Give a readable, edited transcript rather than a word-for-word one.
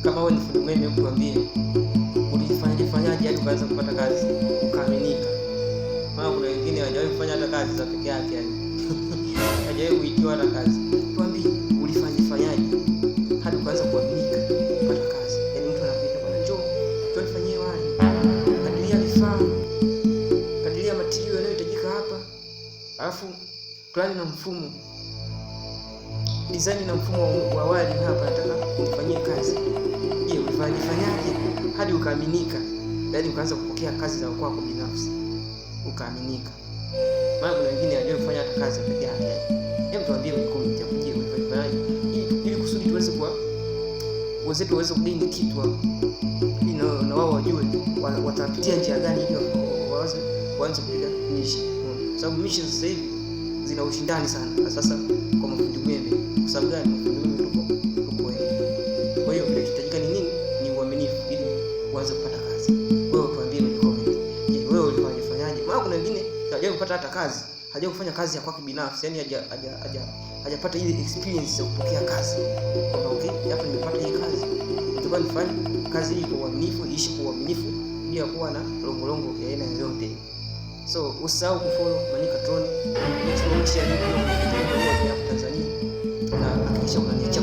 Kama wewe ni fundi umeme, hebu tuambie ulifanyaje fanyaje hadi ukaanza kupata kazi ukaaminika. Maana kuna wengine hawajawahi kufanya hata kazi za peke yake yani. Hajawahi kuitiwa hata kazi. Tuambie ulifanya fanyaje hadi ukaanza kuaminika kupata kazi. Yaani mtu anakuita, bwana njoo, njoo nifanyie wali. Kadiria vifaa, kadiria material yanayohitajika hapa. Alafu plani na mfumo, design na mfumo wa wali hapa nataka unifanyie kazi. Je, ulifanya fanyaje hadi ukaaminika? Yaani ukaanza kupokea kazi za kwako binafsi ukaaminika. Maana kuna wengine hawajui kufanya hata kazi peke yake. Hebu tuambie kwenye comment hapo, je, ulifanyaje ili kusudi tuweze kuwa wenzetu waweze kugain kitu hapo, ili na wao wajue watapitia njia gani ili waanze waanze kupiga mishi. Kwa sababu mishi sasa hivi zina ushindani sana, sasa kwa mafundi umeme. Kwa sababu gani? Mafundi umeme tuko wengi. Kwa hiyo kinachohitajika ni nini? Ni uaminifu ili uanze kupata kazi. Wewe tuambie kwenye comment, je, wewe ulifanya fanyaje? Maana kuna wengine hajawahi kupata hata kazi, hajawahi kufanya kazi ya kwake binafsi, yani hajapata ile experience ya kupokea kazi. Kwamba okay, hapa nimepata hii kazi, nitakuwa nifanye kazi hii kwa uaminifu, iishi kwa uaminifu bila kuwa na longolongo ya aina yoyote. So usisahau kufollow Manyika Tron, make sure share hii video kwa hapo Tanzania, na hakikisha unaniachia